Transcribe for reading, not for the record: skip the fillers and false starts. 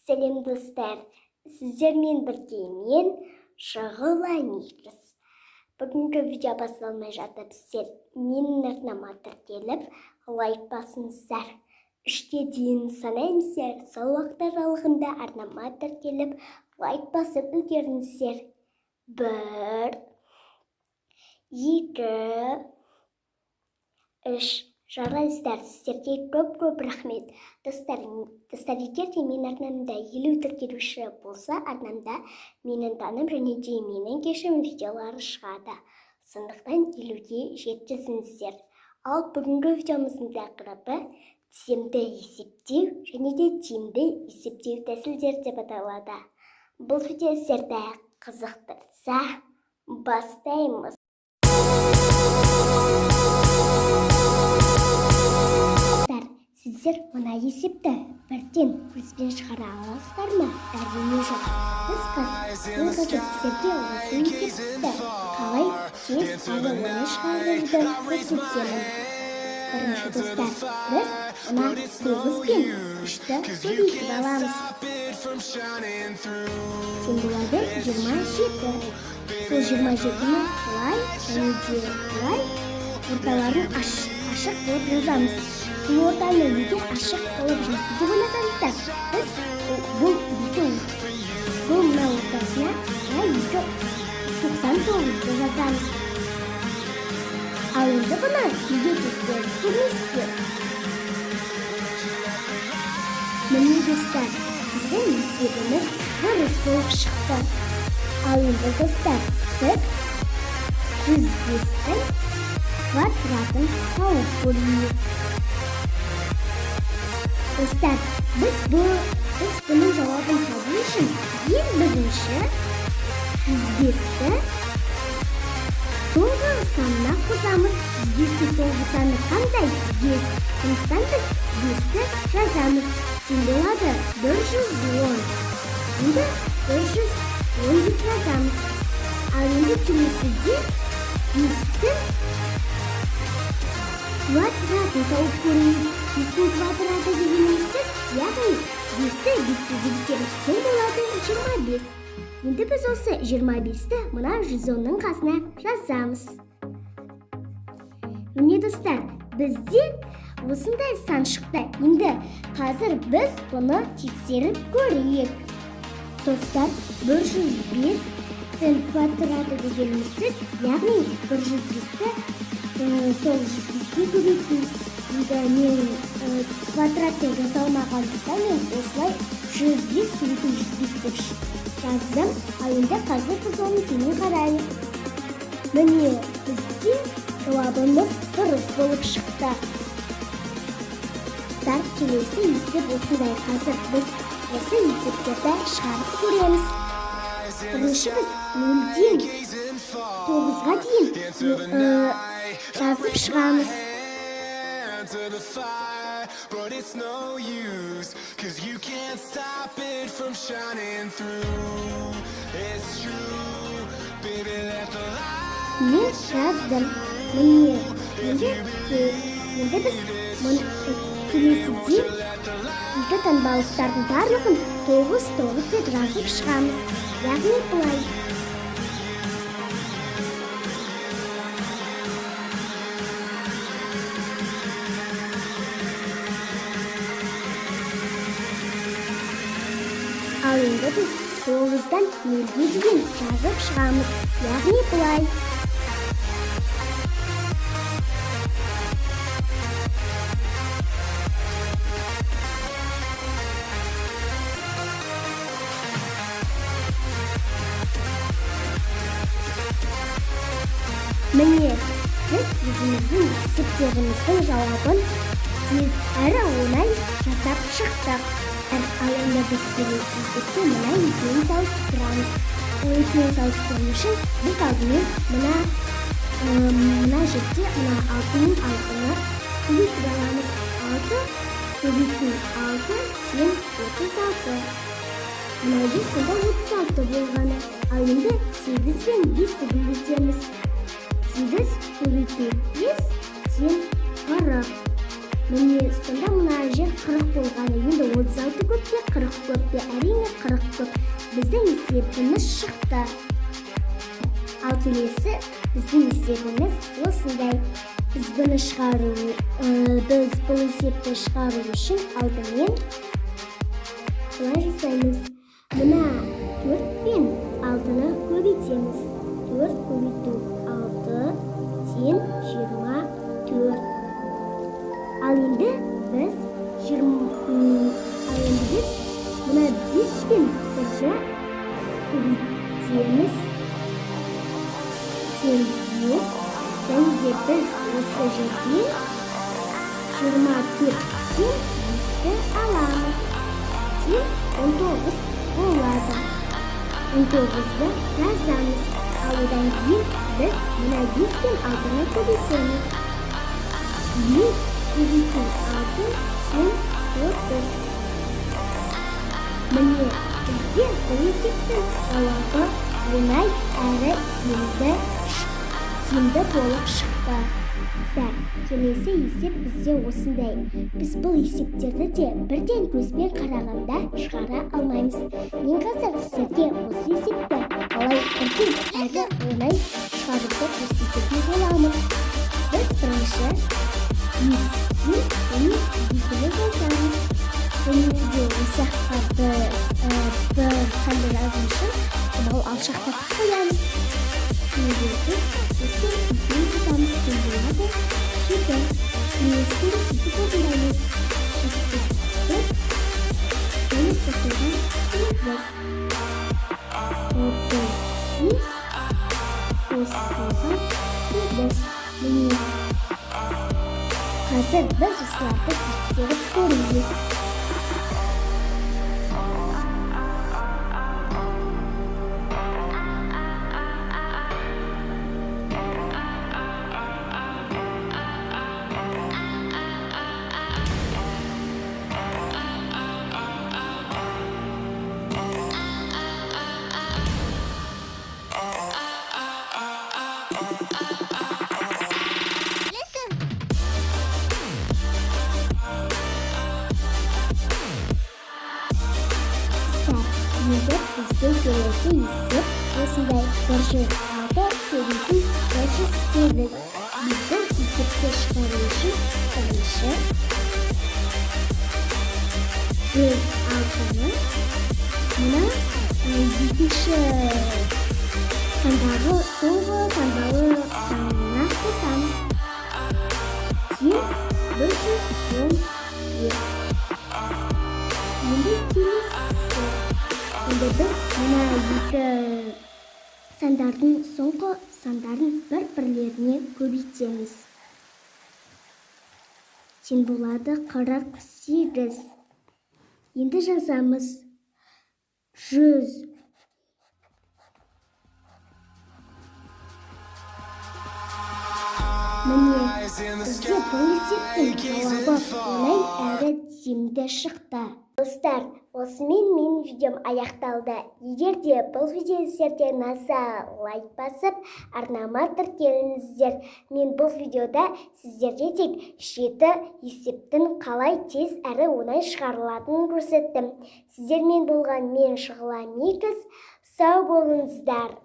Сәлем, достар! Сіздермен бірге мен, Шағыла Мирас. Бүгінгі видео басталмай жатып, сіздер менің арнама тіркеліп, лайк басыңыздар. 3-ке дейін санаймыздар. Сол уақыт аралығында арнама тіркеліп, лайк басып үлгеріңіздер. 1, 2, 3. Жарайсыздар, сіздерге көп-көп рахмет. Достар, достар, егер де менің арнамда 50 тіркелуші болса, арнамда менің таным және де менің кешім видеолары шығады. Сондықтан 50-ге жеткізіңіздер. Ал бүгінгі видеомыздың тақырыбы тиімді есептеу және де тиімді есептеу тәсілдері деп аталады. Бұл видео сіздерді қызықтырса, бастаймыз. Достар, сіздер мына есепті бірден көзбен шығара аласыздар ма? Әрине, жоқ. Мен қазір сіздерге осы есепті қалай тез әрі оңай шығаруды көрсетемін. Бірінші, достар, біз мына 9 бен 3-ті көбейтіп аламыз. Тең болады 27. Сол 27-ні былай және де былай орталарын ашық қылып жазамыз. Бұл ортаны неге ашық қылып жазды деп ойласаңыздар, біз бұл екі, бұл мына ортасына мына екі 99-ды жазамыз. Ал енді бұны неге тексеріп көрмейсіздер? Міне, достар, біздің есебіміз дұрыс болып шықты. Ал енді, достар, біз 105-тің квадратын тауып көрейік. Достар, біз бұның жауабын табу үшін ең бірінші 105-ті соңғы санына қосамыз. 105-тің соңғы саны қандай? 5. Сондықтан біз 5-ті жазамыз. Тең болады 110. Енді 110 деп жазамыз. Ал енді келесіде 5-тің квадратын тауып көрейік. 5-тің квадраты дегеніміз сөз, яғни 5-ті 5-ке көбейтеміз, тең болады 25. Енді біз осы 25-ті мына 110-ның қасына жазамыз. Міне, достар, бізде осындай сан шықты. Енді қазір біз бұны тексеріп көрейік. Достар, 105-тің квадраты дегеніміз сөз, яғни 105-ті сол 105-ке көбейту. Енді мен квадратпен жасалмағандықтан, мен осылай 105 көбейту 105 деп жаздым. Ал енді қазір біз оның теңін қарайық. Міне, бізде жауабымыз дұрыс болып шықты. Достар, келесі есеп осындай. Қазір біз осы есептерді шығарып көреміз. Бірінші біз 0-ден 9-ға дейін жазып шығамыз. To the fire, but it's no use, 'cause you can't stop it from shining through. It's true, baby, let the light Мен жаздым. Міне, енді біз келесіде екі таңбалықтардың барлығын 9, 9 деп жазып шығамыз. Яғни былай. Ал енді біз 9-дан 0-ге дейін жазып шығамыз. Яғни былай. Міне, біз өзіміздің есептеріміздің жауабын тез әрі оңай жасап шықтық. Ал енді біз келесі есепте мына екеуін салыстырамыз. Ол екеуін салыстыру үшін біз алдымен мына жерде мына 6 мен 6-ны көбейтіп аламыз. 6 көбейту 6 тең 36. Мына жер сонда 36 болғаны. Ал енді 8 бен 5-ті көбейтеміз. 8 көбейту 5 тең 40. Міне, сонда мына жер 40 болғаны. Енді 36 көп пе, 40 көп пе? Әрине, 40 көп. Біздің есебіміз шықты. Ал келесі біздің есебіміз осындай. Біз бұны шығару, біз бұл есепті шығару үшін алдымен былай жасаймыз. Мына 4 пен 6-ны көбейтеміз. 4 көбейту 6 тең 24. Ал енді біз мына 5 пен 1-ді көбейтеміз. Тең 5. Және де біз осы жерден 24-тен 5-ті аламыз. Тең 19 болады. 19-ды жазамыз. Ал одан кейін біз мына 5 пен 6-ны көбейтеміз. 5 көбейту 6 тең 30. Міне, бізде бұл есептің жауабы оңай әрі тиімді болып шықты. Достар, келесі есеп бізде осындай. Біз бұл есептерді де бірден көзбен қарағанда шығара алмаймыз. Мен қазір сіздерге осы есепті қалай бірден әрі оңай шығаруды көрсететін боламын. Біз бірінші 5-ті және 2-ні жазамыз. Және де осы жаққа бір санды жазу үшін мынау алшақтатып қоямыз. Және де біз осы екіні жазамыз, тең болады 7. Келесін де сөйтіп орындаймыз. 71 және қосылған 8. 35 қосылған 8. Міне, қазір біз осыларды тексеріп көрейік. Енді бізде келесі есеп осындай. 106 көбейту 108. Біз бұл есепті шығару үшін бірінші 106-ны мына екінші сандағы соңғы таңбалы санына қосамыз. Тең 114. Енді келесі. Енді біз мына екі сандардың соңғы сандарын бір-бірлеріне көбейтеміз. Тең болады 48. Енді жазамыз 100. Міне, бізде бұл есептің жауабы оңай әрі тиімді шықты. Достар, осымен менің видеом аяқталды. Егер де бұл видео сіздерге ұнаса, лайк басып, арнама тіркеліңіздер. Мен бұл видеода сіздерге тек 7 есептің қалай тез әрі оңай шығарылатынын көрсеттім. Сіздермен болған мен Шұғыла Микс. Сау болыңыздар.